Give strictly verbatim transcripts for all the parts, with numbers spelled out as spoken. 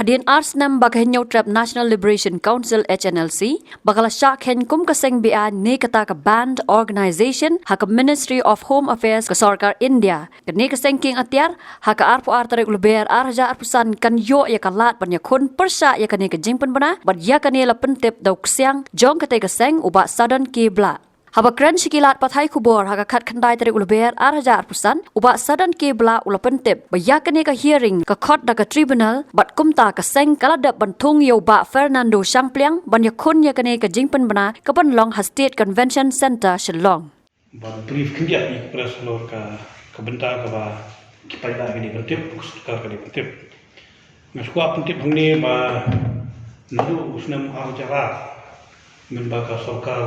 Hadien ar snem ba ka Hynñiewtrep National Liberation Council H N L C ba ka la shah kheiñ kum ka seng beaiñ ne kata ka banned organisation ha ka Ministry of Home Affairs ka sorkar India. Kane ka seng kieng atiar ha ka arphew ar tarik u Lber ar hajar arphew san kan ïoh ïa ka lad ban ïakhun pyrshah ïa kane ka jingpynbna bad ïa kane la pyntip da u ksiang jong katei ka seng u Bah Sadon K Blah. Haba kren sha ki lad pathai khubor ha ka khatkhyndai tarik u Lber ar hajar arphew san, u Bah Sadon K Blah u la pyntip ba ïa kane ka hearing ka khot da ka tribunal bad kumta ka seng ka la dep ban thung ïa u Bah Fernando Shangpliang ban ïakhun ïa kane ka jingpynbna ka ban long ha State Convention Centre Shillong. Ban brief khyndiat ïa ka press halor ka, ka bynta kaba ki paidbah ki dei ban tip, ka sorkar ka dei ban tip. Nga shu kwah pyntip hangne ba naduh u snem ar hajar ar, mynba ka sorkar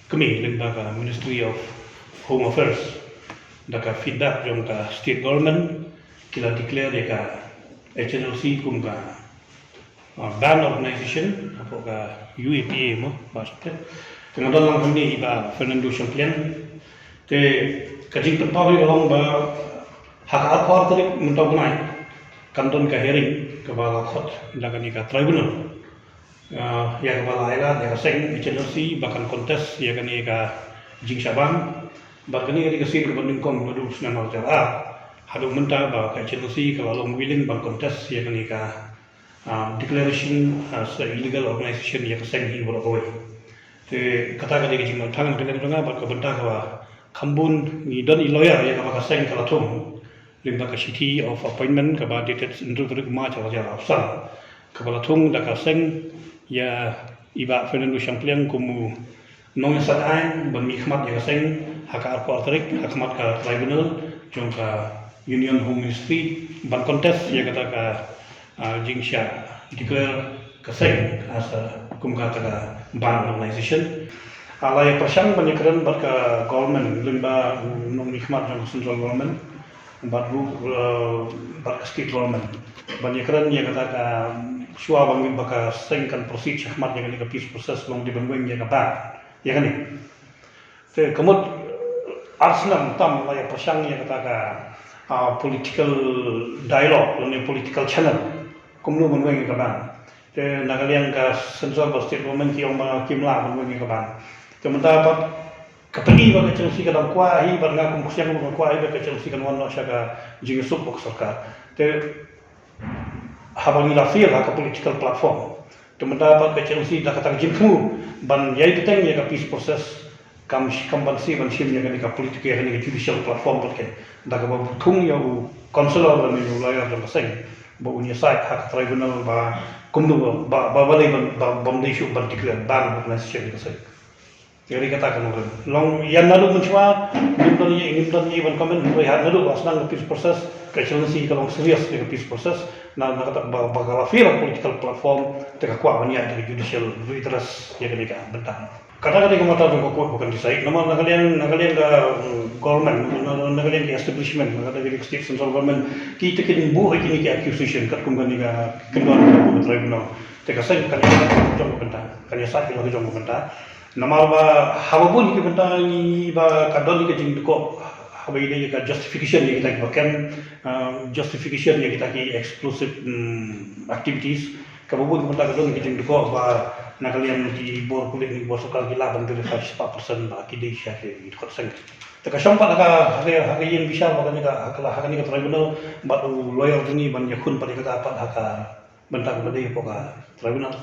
kmie, lyngba ka Ministry of Home Affairs, da ka feedback jong ka state government, ki la declare ïa ka H N L C kum ka, ah, banned organisation, hapoh ka U A P A mo, ba shate. Te nga don lang hangne i Bah Fernando Shangpliang. Te ka jingpynpaw hi ka long ba ha ka arphew ar tarik mynta u bnai kan don ka hearing kaba la khot da kane ka tribunal. Ah, ïa kaba la ailad ïa ka seng H N L C ba kan contest ïa kane ka jingshah ban. Bad kane ka dei ka sien kaba nyngkong naduh u snem ar hajar ar haduh mynta ba ka H N L C ka la long willing ban contest ïa kane ka, ah, declaration as a illegal organisation ïa ka seng hi baroh kawei. Te kata ka dei ka jingmut tang ka dei ka jong nga bad ka bynta kaba kham bun ngi don i lawyer ïa kaba ka seng ka la thung. Lyngba ka shithi of appointment kaba dated hynriew tarik March ar hajar arphew san. Kaba la thung da ka seng ïa i Bah Fernando Shangpliang kum u nongïasaid aiñ ban mihkhmat ïa ka seng ha ka arphew ar tarik ha khmat ka tribunal jong ka Union Home Ministry ban contest ïa kata ka, ah, jingshah declare ka seng as a kum kata ka banned organisation. Ah, la ïa pyrshang ban ïakren bad ka government lyngba u nongmihkhmat jong ka central government bad ruh, eh, bad ka state government ban ïakren ïa kata ka shuwa ba ngim ba ka seng kan proceed shakhmat ïa kane ka peace process long dei ban weng ïa ka ban ïa kane. Te ka mut ar snem tam la ïa pyrshang ïa kata ka, ah, political dialogue lane political channel kumno ban weng ïa ka ban. Te na ka liang ka central bad state government ki ong ba kim lah ban weng ïa ka ban. Te mynta pat ka pynï ba ka H N L C ka dang kwah hi bad nga kum ka seng ka kwah hi ba ka H N L C kan wan noh sha ka jingïasuk bad ka sorkar. Te haba ngi la fail ha ka political platform, te mynta pat ka H N L C da kata ka jingthmu ban ïai bteng ïa ka peace process, kam kam ban sih ban shim ïa kane ka political, ïa kane ka judicial platform pat, ke da kaba thung ïa u counsellor lane u lawyer jong ka seng ba un ïasaid ha ka tribunal ba kumno ba, ba, ba balei ban, ba, ban dei shuh ban declare banned organisation ïa ka seng. Ïa kata ka nongrim long ïa naduh mynshuwa ngim don ïa, ngim don ïa ban comment, hynrei ha naduh ba sdang ka peace process ka H N L C ka long serious ïa ka peace process. Na, na kata ba, ba ka la fail ha ka political platform, te ka kwah ban ïaid ïa ka judicial redress ïa kane ka bynta. Kata ka dei ka matter jong ka court ba kan decide. Namar na ka liang, na ka liang ka, mm, government, na, na, na ka liang ka establishment, na kata ka dei ka state central government, ki te kin buh ïa kine ki accusation katkum kane ka kyndon ka buh ka tribunal. Te ka seng kan ïasaid la ka jong ka bynta, kan ïasaid la ka jong ka bynta. Namar ba haba bun ki bynta ngi ba ka don ka jingdkoh haba ïadei ka justification ïa kita ki ba kem, ah, justification ïa kita ki explosive, mm, activities. Kaba bun ki bynta ka don ka jingdkoh ba na ka liang ki bor pulit ne ki bor sorkar ki lah ban verify spah percent ba ki dei sha ki dkoh seng. Te ka shong pat ha ka, ha ka, ha ka ïing bishar ba kane ka, ha ka, ha kane ka tribunal bad u lawyer jong ngi ban ïakhun pat ïa kata pat ha ka bynta kaba dei hapoh ka tribunal.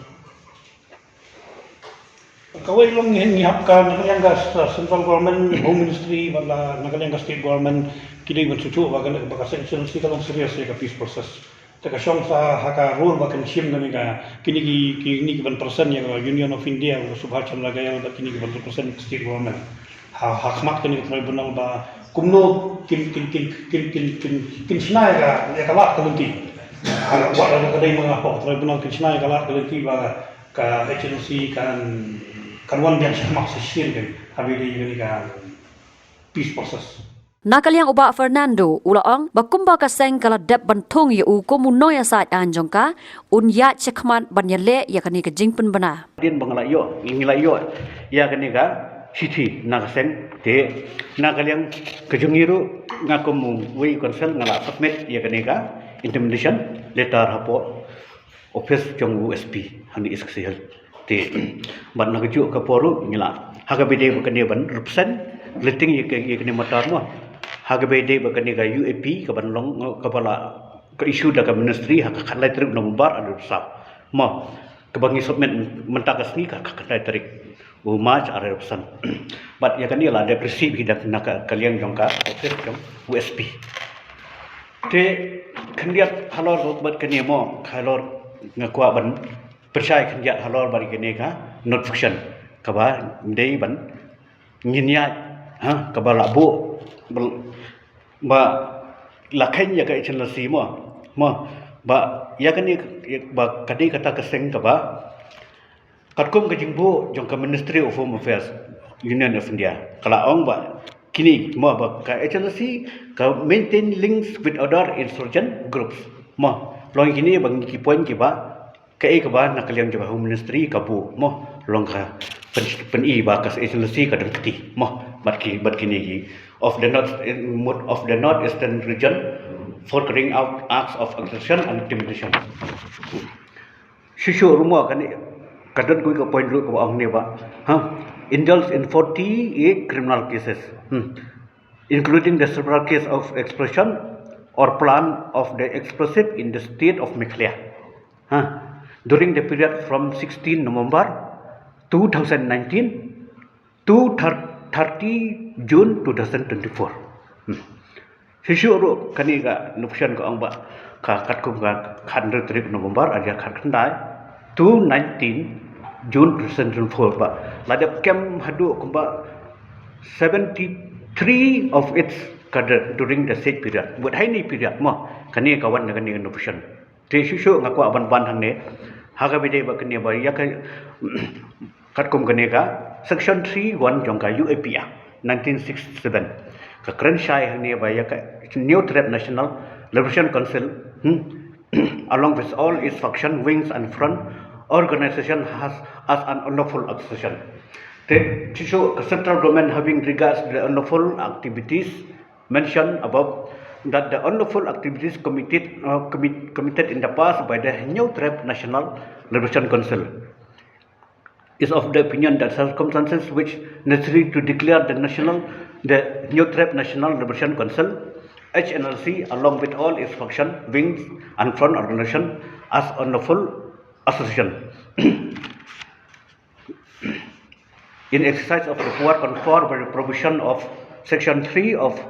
Kawei long ngi, ngi hap ka na ka liang ka s-, central government, home ministry, bad la na ka liang ka state government, ki dei ban shu shu ba ka, ba ka H N L C ka long serious ïa ka peace process. Te ka shong sa ha ka role ba kan shim kane ka, kine ki, kine ki ban present ïa ka Union of India, u Subhash Chandra Ghayal, bad kine ki ban present ïa ka state government ha, ha khmat kane ka tribunal ba kumno kin, kin, kin shna ïa ka, ïa ka lad ka lynti. Ha, wat la ka dei ma nga hapoh tribunal kin shna ïa ka lad ka lynti ba ka H N L C kan, kan wan biang shakhmat shisien kan, haba ïadei ïa kane ka peace process. Na ka liang u Bah Fernando u la ong ba kumba ka seng ka la dep ban thung ïa u kum u nongïasaid aiñ jong ka, un ïaid shakhmat ban ïaleh ïa kane ka jingpynbna. Hadien ba nga la ïoh, ngi la ïoh ïa kane ka shithi na ka seng, te na ka liang ka jong ngi ruh, nga kum uwei u counsel nga la submit ïa kane ka intimidation letter hapoh office jong u S P hangne East Khasi Hills. Te bad na kajuh ka por ruh ngi la, ha kaba ïadei bad kane ban represent, relating ïa ka, ïa kane matter mo, ha kaba ïadei bad kane ka U A P kaban long, kaba la, ka issue da ka ministry ha ka khatlai tarik November arphew saw mo, kaba ngi submit mynta ka sngi ka khatlai tarik u March arphew san. Bad ïa kane la dep receive hi da na ka, ka liang jong ka office jong u S P. Te khyndiat halor bad kane mo, halor nga kwah ban pynshai khyndiat halor bad kane ka notification kaba dei ban ngin ïa, ha, kaba la buh ba la kheiñ ïa ka H N L C mo, mo, ba ïa kane, ba ka dei kata ka seng kaba katkum ka jingbuh jong ka Ministry of Home Affairs, Union of India, ka la ong ba kine mo, ba ka H N L C ka maintain links with other insurgent groups mo. Long kine ba ngi ki point kiba kaei kaba na ka liang jong ka Home Ministry ka buh mo, long ka pyn, pyni ba ka H N L C ka don kti mo bad ki, bad kine ki of the North, of the North Eastern region for carrying out acts of aggression and intimidation. Shisha ruh mo kane, ka don kawei ka point ruh kaba ong ne ba, ha, indulge in forty-eight criminal cases, hmm, including the several case of expression or plan of the explosive in the state of Meghalaya. Ha, during the period from sixteen November two thousand nineteen to thir-, thirty June two thousand twenty-four. Hmm. Shisha ruh kane ka notification ka ong ba ka katkum ka khathynriew tarik November ar hajar khatkhyndai to nineteen June two thousand twenty-four ba la dep kem haduh kumba seventy-three of its cadre during the said period. Bad ha ine i period mo kane ka wan na kane ka notification. Te shuh shuh nga kwah ban ban hangne ha kaba ïadei bad kane ba ïa ka katkum kane ka section three one jong ka U A P Act nineteen sixty-seven. Ka kren shai hangne ba ïa ka Hynñiewtrep National Liberation Council, hmm, along with all its faction, wings and front organization has as an unlawful association. Te shuh shuh ka central government having regards to the unlawful activities mentioned above, that the unlawful activities committed, uh, commit, committed in the past by the Hynñiewtrep National Liberation Council is of the opinion that circumstances which necessary to declare the national, the Hynñiewtrep National Liberation Council, H N L C, along with all its faction, wings and front organization as unlawful association in exercise of the power conferred by the provision of section three of,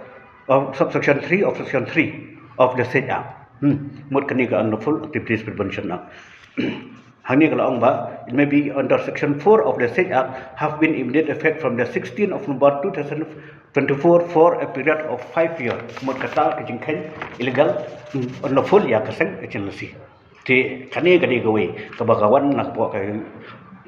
of subsection three of section three of the said act. Hmm. Mut kane ka Unlawful Activities Prevention Act. Hangne ka la ong ba, it may be under section four of the said act have been immediate effect from the sixteenth of November two thousand twenty-four for a period of five years. Mut kata ka jingkheiñ illegal, hmm, unlawful ïa ka seng H N L C. Te kane ka dei kawei kaba ka wan na ka,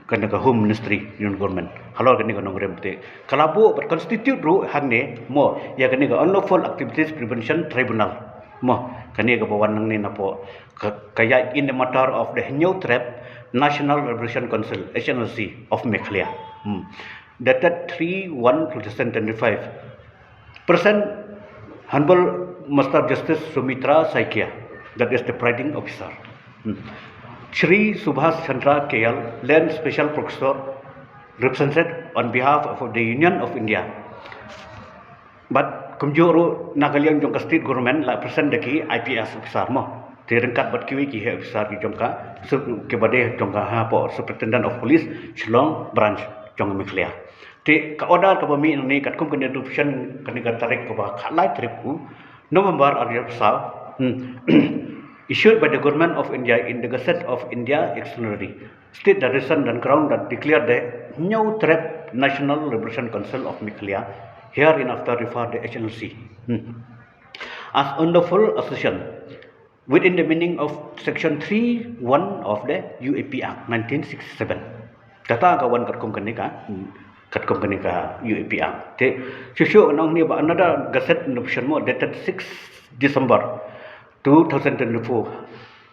ka, ka Home Ministry, Union Government, halor kane ka nongrim. Te ka la buh bad constitute ruh hangne mo ïa kane ka Unlawful Activities Prevention Tribunal mo, kane kaba wan nangne napoh ka, ka ïaid in the matter of the Hynñiewtrep National Liberation Council, H N L C, of Meghalaya. Hmm. Dated three one two thousand twenty-five. Present, Honorable Master Justice Sumitra Saikia, that is the presiding officer. Hmm. Shri Subhash Chandra K L, Land Special Prosecutor, represented on behalf of the Union of India. Bad kumjuh ruh na ka liang jong ka state government la present da ki I P S officer mo. Te ryngkat bad kiwei ki heh officer ki jong ka, su-, kiba dei jong ka hapoh Superintendent of Police, Shillong Branch jong Meghalaya. Te ka order kaba mih nangne katkum kane notification kane ka tarik kaba khatlai tarik u November arphew saw, hmm, issued by the Government of India in the Gazette of India Extraordinary, state the reason and ground that declared the Hynñiewtrep National Liberation Council of Meghalaya, hereinafter referred the H N L C, hmm, as unlawful association within the meaning of section three one of the U A P Act nineteen sixty-seven. Kata ka wan katkum kane ka, katkum kane ka U A P Act. Te shuh shuh nang ni ba another gazette notification mo dated six December two thousand twenty-four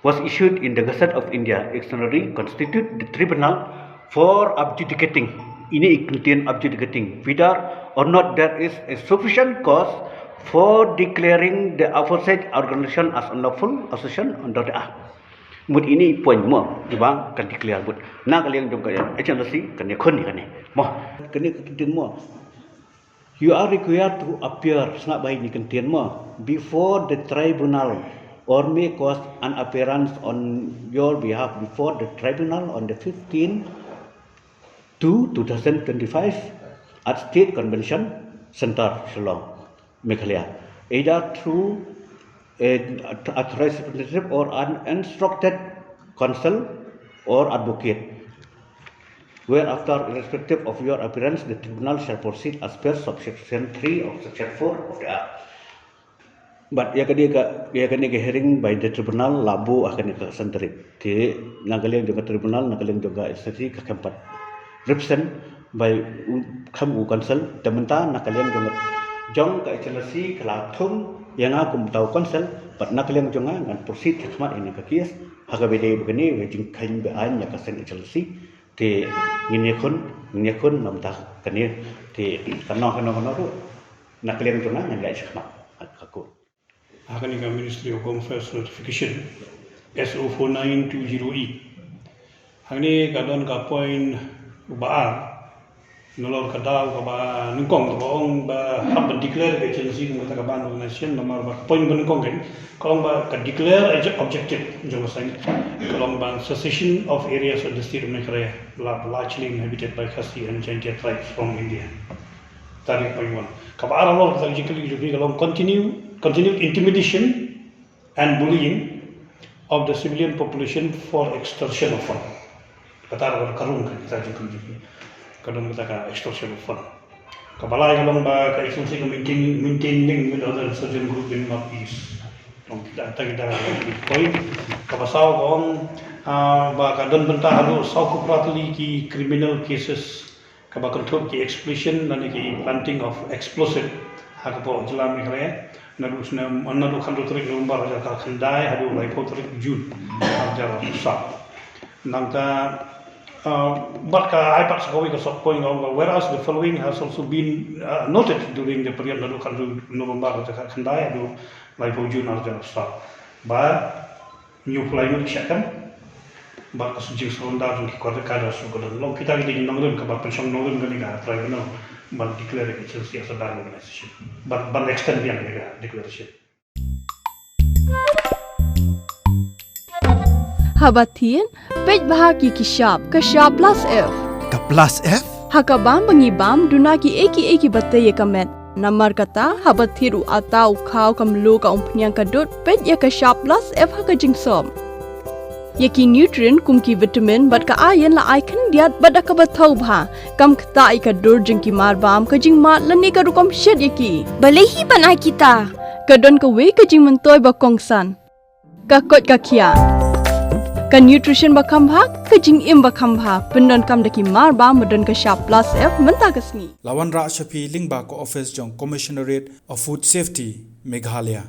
was issued in the Gazette of India, Extraordinary, constitute the tribunal for adjudicating, ini i kyntien adjudicating, whether or not there is a sufficient cause for declaring the aforesaid organization as unlawful association under the Act. Mut ine i point mo, i ba kan declare mut na ka liang jong ka H L C kan ïakhun ïa kane mo. Kane ka kyntien mo. You are required to appear, sngap ba ine i kyntien mo, before the tribunal or may cause an appearance on your behalf before the tribunal on the fifteenth to two thousand twenty-five at State Convention Centre, Shillong, Meghalaya, either through a authorized representative or an instructed counsel or advocate. Whereafter, irrespective of your appearance, the tribunal shall proceed as per subsection three of section four of the Act. Bad ïa kane ka, ïa kane ka hearing by the tribunal la buh ha kane ka san tarik. Te na ka liang jong ka tribunal, na ka liang jong ka instancy ka khlem pat represent by u, khlem u counsel. Te mynta na ka liang jong ka, jong ka H L C ka la thung ïa nga kum uta u counsel. Bad na ka liang jong nga ngan proceed shakhmat ïa kane ka case ha kaba ïadei bad kane ka jingkheiñ be-aiñ ïa ka seng H L C. Te ngin ïakhun, ngin ïakhun namar kane. Te kano kano kano ruh na ka liang jong nga ngan ïaid shakhmat ha ka court. Ha kane ka Ministry of Home Affairs notification S O four nine two zero E. Hangne ka don ka point ba ar nalor ka daw kaba nyngkong kaba ong ba hap ban declare ka agency kum kata ka ban organization, namar ba ka point ba nyngkong kan ka ong ba ka declare objective jong ka seng ka long ban cessation of areas of the state of Meghalaya largely inhabited by Khasi and Jaintia tribes from India. Tari point one. Kaba ar nalor kata ka jingkylli jong phi ka long continue continued intimidation and bullying of the civilian population for extortion of fund. Kata ka rung ka kita jingkylli jong phi. Ka don kata ka extortion of fund. Kaba lai ka long ba ka agency ka maintain, maintain link with other insurgent group in North East. Long kita, kita, kita point. Kaba saw ka ong, ah, ba ka don bynta haduh saw kup tylli ki criminal cases kaba kynthup ki explosion lane ki planting of explosive ha ka pdeng jylla Meghalaya naduh snem, naduh khatar tarik November hajar khatkhyndai haduh laiphew tarik June hajar khatar. Nangta, uh, bad ka ai pat sa kawei ka sub point ka ong ba whereas the following has also been, uh, noted during the period naduh khatar November hajar khatkhyndai haduh laiphew June hajar khatar. Ba hynñiewphew lai ngut ki shah kam bad ka jingsarenda jong ki cadre su ka don. Long kita ki dei ki nongrim kaba pynshong nongrim kane ka tribunal ban declare ka agency as a ban organization, ban, ban extend biang ka declaration. Haba thied, peit bha ki ki shap, ka shap plus F. Ka plus F? Ha ka bam ba ngi bam, duna ki ei ki ei kiba tei ïa ka met. Namar kata, haba thied u atta, u khaw, ka mluh, ka umphniang, ka dud, peit ïa ka shap plus F ha ka jingsop. Ïa ki nutrient kum ki vitamin bad ka iron la ai khyndiat bad da kaba thaw bha. Kam ktah ïa ka dur jong ki marbam, ka jingmad lane ka rukom shet ïa ki. Balei hi ban ai kita? Ka don kawei ka jingmyntoi ba kongsan. Ka koit ka khiah. Ka nutrition ba kham bha, ka jingim ba kham bha. Pyndonkam da ki marbam ba don ka shap plus F mynta ka sngi. La wanrah sha phi lyngba ka office jong Commissionerate of Food Safety, Meghalaya.